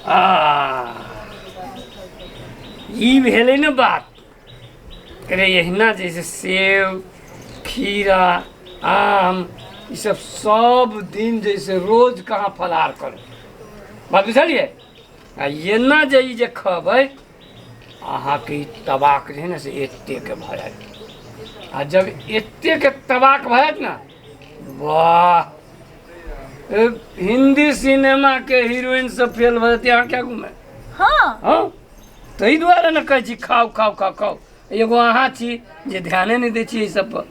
आ ई भेलै ने बात। अरे एहिना जे छै सेब, खीरा, आम ईसब सब दिन जे छै रोज कहाँ फलाहार करू, बात बुझलियै? आ एना जे ई जे खबै अहाँके ई तबाक जे है ने से एतेक भऽ जायत। आ जब एतेक तबाक भऽ जायत ने, वाह, हिंदी सिनेमा के हीरोइन सब फेल भऽ जेतै अहाँके आगूमे। हाँ। हाँ, ताहि दुआरे ने कहै छी खाउ खाउ खाउ खाउ। एगो अहाँ छी जे ध्याने नहि दै छी एहि सब पर।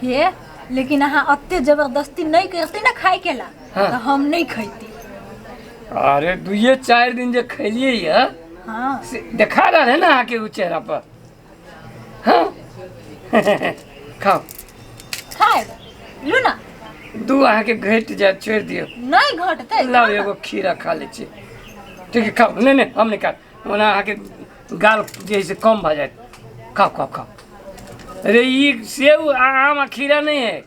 हे, लेकिन अहाँ अते जबरदस्ती नहीं करती ना खाए के ला। हाँ। तो हम नहीं खैती। अरे दुइये चारि दिन जे खैलियै ये। हाँ। से देखा रहल है ना अहाँके ओ चेहरा पर। हाँ, खाउ। खाए लू ना। दू अहाँके घटि जायत, छोड़ि दियौ। नहीं घटतै। लाउ, एगो खीरा खा लै छी। ठीक है, खाउ। नहि नहि, हम नहि खायब, ओना अहाँके गाल जे है से कम भऽ जायत। खाउ खाउ खाउ। अरे ई सेब आ आम आ खीरा नहि है,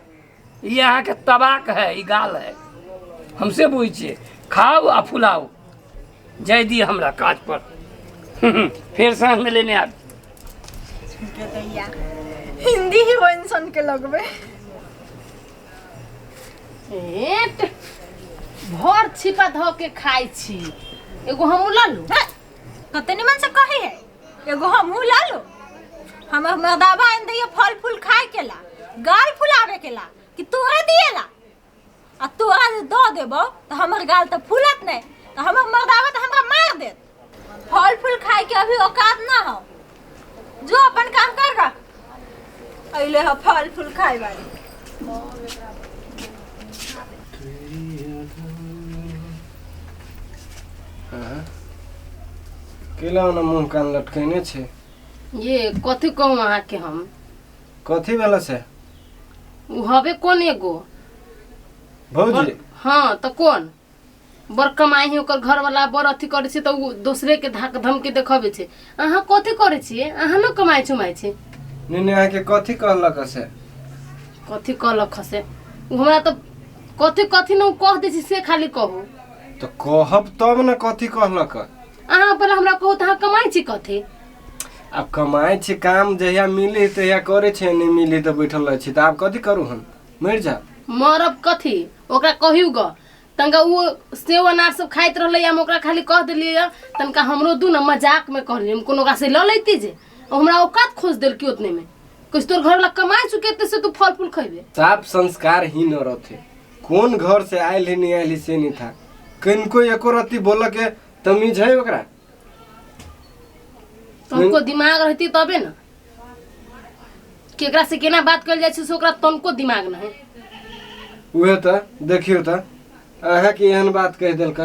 ई अहाँके तबाक है, ई गाल है, हम से बुझै छियै। खाउ आ फुलाउ। जाय दिअ हमरा काज पर, फेर साँझमे लेने आबि। हिंदी हीरोइन सन के लगबे। एट भर छिपा धऽ के खाइ छी, एगो हमहूँ लऽ लू। हे, कते निमन से कहे है, एगो हमहूँ ला लो। हमर मर्दाबा आनि दैया फल फूल खाए के ला, गाल फुलावे के ला, कि तोरा दिएला? आ तोरा जे दऽ देबौ तऽ हमर गाल तऽ फूलत नहि, तऽ हमर मर्दाबा तऽ हमरा मार देत। फल फूल खाए के अभी औकात ना हो, जो अपन काम कर गा। अइले ह फल फूल खाए वाली। केला ओना मुँह कान लटकेने छै। ये कथी कहूँ अहाँके हम? कथी भेला से? उ हबे कोन एगो भौजी? हाँ, तऽ कोन बड़ कमाइ है ओकर घरवाला, बड़ अथी करै छै, तऽ उ दोसरे के धाक धमकी देखबै छै। अहाँ कथी करै छियै? अहाँ न कमाइ छुमाइ छी? नहीं नहीं, अहाँके कथी कहलक से? कथी कहलक से उ हमरा तऽ कथी कथी न उ कह दै छै से खाली कहू। तऽ कहब तब ने कथी कहलक। अहाँ पहिले हमरा कहू तऽ अहाँ कमाइ छी कथी? आब कमाइ छी, काम जहिया मिली तहिया करै छै, नहि मिली तऽ बैठल रहै छी। तऽ आब कथी करू, हम मरि जायब? मरब कथी, ओकरा कहियौ ग तनका उ सेब अनार सब खाइत रहलै, हम ओकरा खाली कह देलियै तनका हमरो दू ने, मजाकमे कहलियै। हम कोनो ओकरा से लऽ लैती जे हमरा औकात खोज देलकी उतने में, कुछ तोर घर वाला कमाई चुके से तू फल फूल खैबे। साफ संस्कार ही न रहते, कोन घर से आयल ही नहीं आयल ही से नहीं था, किनको एको रत्ती बोल के तमीज है ओकरा? तनको दिमाग रहती तबे न, केकरा से केना बात कयल जाइ छै से ओकरा तनको दिमाग न है। उहे तऽ देखियौ तऽ अहाँके एहन बात कहि देलक,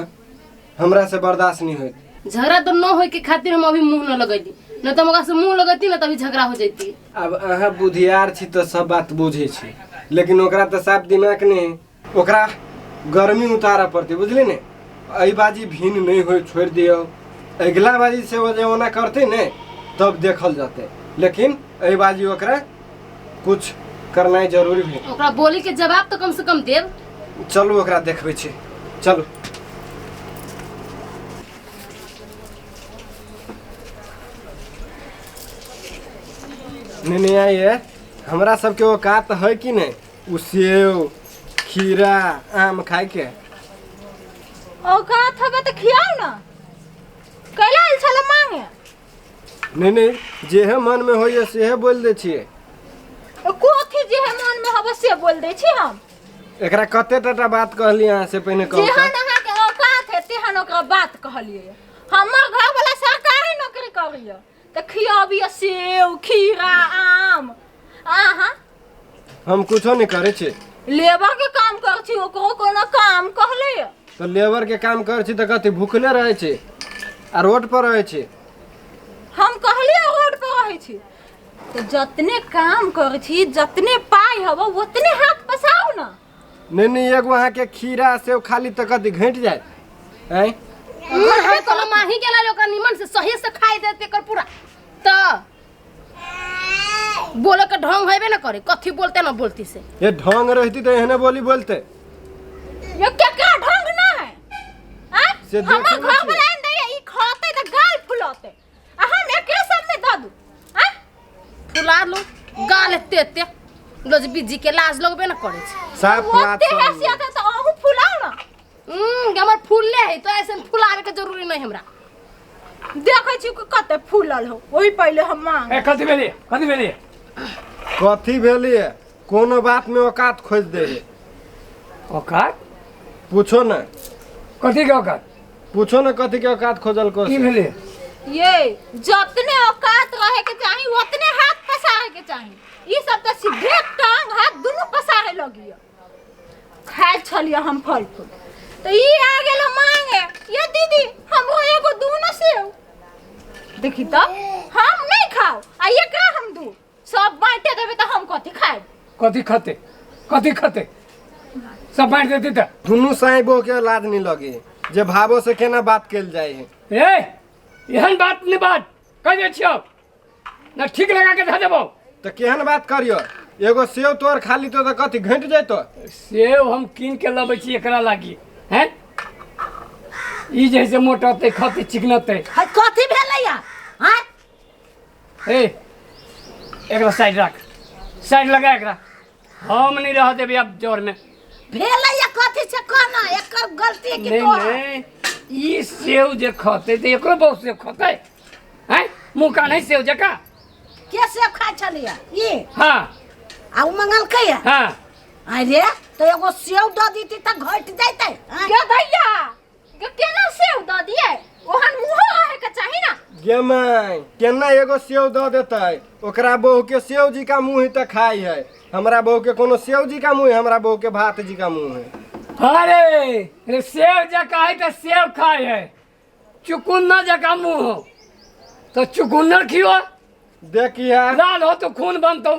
हमरा से बर्दाश्त नहीं होइत। झगड़ा तो न होय के खातिर हम अभी मुंह न लगैली, न तो हम ओकरा से मुंह लगैती न तभी झगड़ा हो जैती। आब अहाँ बुधियार छी तऽ सब बात बुझै छी, लेकिन ओकरा तऽ साफ दिमाग नहीं है, ओकरा गर्मी उतारऽ पड़तै, बुझली ने? एहि बाजी भिन्न नहीं होय, छोड़ि दियौ। अगिला बाजी से ओ जे ओना करतै ने तब देखल जेतै, लेकिन एहि बाजी ओकरा कुछ करनाइ जरूरी भेल। ओकरा बोली के जवाब तो कम से कम देब। चलू ओकरा देखबै छी, चलू। नहीं नहीं, आइए हमरा सबके औकात है कि नहीं उ सेब खीरा आम खाइके? औकात हबे तऽ खियाउ ना, कैला आयल छल मांगे? नहीं नहीं, जेहे मन में होइए सेहे बोल दै छियै। कथी जेहे मन में हबे से बोल दै छी हम? एकरा कते टाटा बात कहली अहाँ से पहिने कहू। जेहन अहाँके औकात है तेहन ओकरा बात कहलियै। हमर घर वाला सरकारी नौकरी करैया तऽ खियाबिया सेब खीरा आम, अहाँ? हम कुछो नहीं करै छी। लेबर के काम कर छी, ओकरो कोनो काम कहले? तऽ लेबर के काम करै छी तऽ कथी भूखले रहै छी आ रोड पर रहै छी? हम कहलियै रोड पर रहै छी? तऽ जतने काम करै छी, जतने पाइ हब ओतने हाथ पसाउ ना। नहीं नहीं, एगो अहाँके खीरा सेब खाली तऽ कथी घटि जायत? आँय हम कोनो माही के लाले ओकरा निमन से सही से खाइ देते एकर पूरा। करे कथी बोलते ना बोलती से। ये ढंग रहती तो एहने बोली बोलते। ये क्या क्या ढंग ना है हां? से हमर देखै घर नहि छियै। वाला आनि दैया ई खाते त गाल फुलौते आ हम एकरे सामने दऽ दू आ फुला लो गाल एते एते लजबी जी के लाज लगबे ना करे छै। साफ लात ओते सब। हैसियत है त अहूँ फुलाउ ना। हमर फूलले है तो ऐसे फुलावे के जरूरी नहीं हमरा। देखै छी कि कते फूलल हो ओही पहिले हम मांग। ए कथी भेलै कथी भेलै? कथी भेलिए? कोनो बात में औकात खोज दे है। औकात? पूछो ना। कथी के औकात? पूछो ना कथी के औकात खोजल को। की भेलै? ये जतने औकात रहे के चाही उतने हाथ पसारे के चाही। ई सब त सीधे टांग हाथ दुनू पसारे लगियो। खाइ छलियै हम फल फूल त ई आ गेल मांगे ये दीदी हमरो एगो दू न सेव। देखी त हम नहीं खाओ आ एकरा हम दू सब बांटे देबे त हम कथी खाएब? कथी खाते कथी खाते सब बांट देती त दुनू साहिबो के लाज नहीं लगे जे भावो से केना बात कल जाए है। ए एहन बात नहीं बात कह दे छियो ना ठीक लगा के धऽ देबो। तो केहन बात करियो? एगो सेव तोर खाली तो कथी घंट जैतो? सेव हम कीन के लबै छी एकरा लागी हैं ई जैसे मोटते खते चिकनते। है कथी भेलैया? हैं ए एकरा साइड राख साइड लगा एकरा हम नहीं रह देबे अब जोर में। भेलैया कथी से कहना एकर गलती है कि नहीं तोहर? नहीं ई सेव जे खते ते एकरो बहुत सेव खते हैं मुंह का नहीं सेव जका के सेव खाइ छलिया ई? हां आ उ मंगलकै है? हां। अरे तो एगो सेव दऽ दीती तऽ घटि जैतै। गे भैया गे केना सेव दऽ दिए? ओहन मुँहो रहे के चाही ना। गे माय केना एगो सेव दऽ देतै? ओकरा बहू के सेव जी का मुँह तऽ खाइ है, हमरा बहू के कोनो सेव जी का मुँह है, हमरा बहू के भात जी का मुँह है। अरे रे सेव जका है तऽ सेव खाइ है, चुकुन्ना जका मुँह हो तो चुकुन्नर खियो। देखिए लाल हो तो खून बनतो।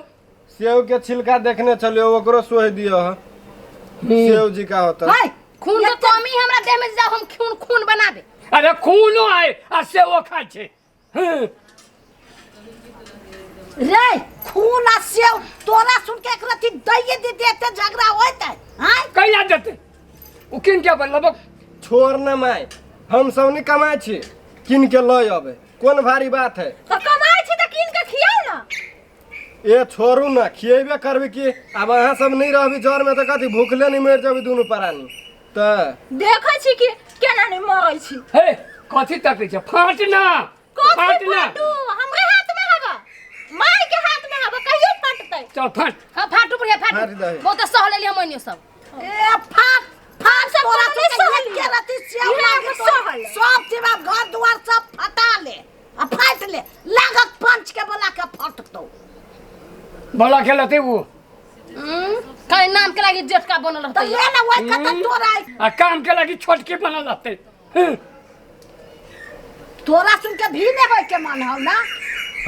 सेव के छिलका देखने चलियो ओकरो सोह दियो सेव जी का होता। है खून के कमी हमरा देह में जाओ हम खून खून बनाबे। अरे खूनो आए आ सेवो खाइ छै। रे खून आ सेव तोरा सुन के एक रति दैये दीदी एते झगड़ा होइत है। हैं कैला देते उ किन के अपन लबक? छोड़ ना माय हम सब नहीं कमाइ छी किन के लय अबे कोन भारी बात है। त कमाइ छी त किन के खियाउ ना। ए छोड़ू ना खिएबे करबी की अब अहाँ सब नहीं रहबी जर में तो कथी भूखले नहीं मर जबी दुनू प्राणी। त देखै छी कि केना नहीं मरै छी। हे कथी तकै छै? फाट ना फाट ना हमरे हाथ में हवा माय के हाथ में हवा कहियो फाटतै। चल फाट। हां फाटू बढ़िया फाटू बहुत सह लेली हम ओनियो सब। ए फाट फाट सब तोरा नहीं सुन के सहल। के रति सेव इहे लागे सहल। सब चीज घर दुआर सब फटा ले आ फाट ले लागत पंच के बोला के फटतौ। बोला के लते वो खाली नाम के लागी जेठका बनल त रहतै। ले ना ओइ कत तोरा आ काम के लागी छोटकी बनल रहतै। तोरा सुन के भी नहीं होय के मन हौ ना।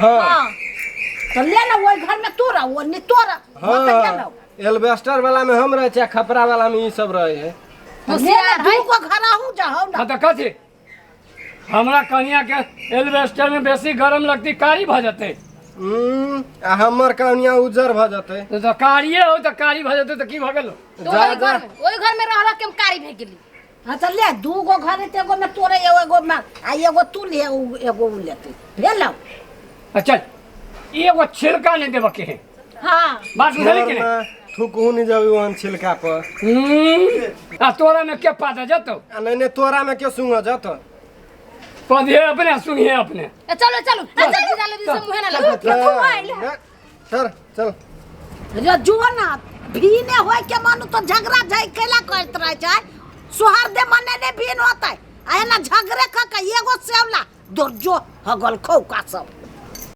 हां त ले ना ओइ घर में तोरा ओ नि तोरा हां एल्बेस्टर वाला में हम रहे छे खपरा वाला में ई सब रहे है। ले ना दू को घर आहू जाओ ना। हां त कथी हमरा कनिया के एल्बेस्टर में बेसी गरम लगती कारी भ जतै। आ हमर कनिया उज्जर भ जतै। तो कारिये हो त कारी भ जतै त की भ गेलो? ओहि घर में रहल के हम कारी भे गेली। हां त ले दू गो घर है एगो में तोरे एगो में आ एगो तू ले एगो उ लेते भेलौ। चल एगो छिलका नहीं देबके के है। हां बात बुझली कि नहीं? थूकहू नहीं जाबी ओहन छिलका पर। आ तोरा में के पाता जतो? आ नहीं नहीं तोरा में के सुंग जतो? पौधे अपने सुनिए अपने। चलो चलो चलो से मुहे ना लगो। सर चल रे जो ना भीने होय के मानू तो झगड़ा जाय कैला करत रहे छै सोहर दे मने ने भीन होतै आ एना झगड़े क के एगो सेवला दुर्जो हगल खौका सब।